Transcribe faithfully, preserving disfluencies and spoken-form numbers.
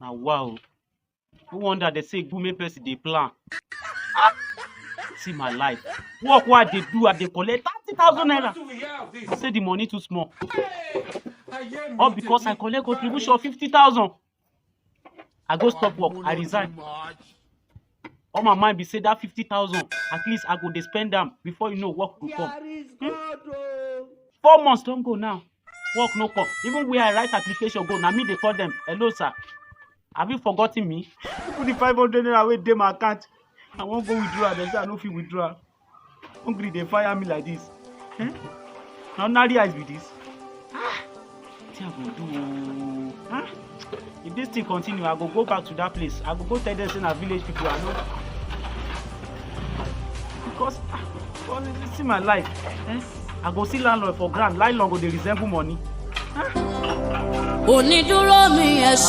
Na wow. No wonder they say good make person dey plan. Ah! See my life. Work wey I dey do, I dey collect thirty thousand naira. I say the money too small. All because I collect contribution of fifty thousand. I go stop work, I resign. All my mind be say that fifty thousand, at least I go dey spend am. Before you know, work go come. Hmm? Four months don go now. Work no come. Even where I write application go, na me dey call them. "Hello, sir. Have you forgotten me?" Put the five hundred naira wey dey my account. I wan go withdraw, dem say I no fit withdraw. Hungry dey fire me like this. Eh? Na ordinary eyes be this. Ah! Wetin I go do? Oh? Ah! If this thing continue, I go go back to that place. I go go tell them say na village people I know. Because, ah, because you see my life. Eh? I go see landlord for ground. Landlord go dey resemble money. Ah! Onídúró mi ẹ ṣe.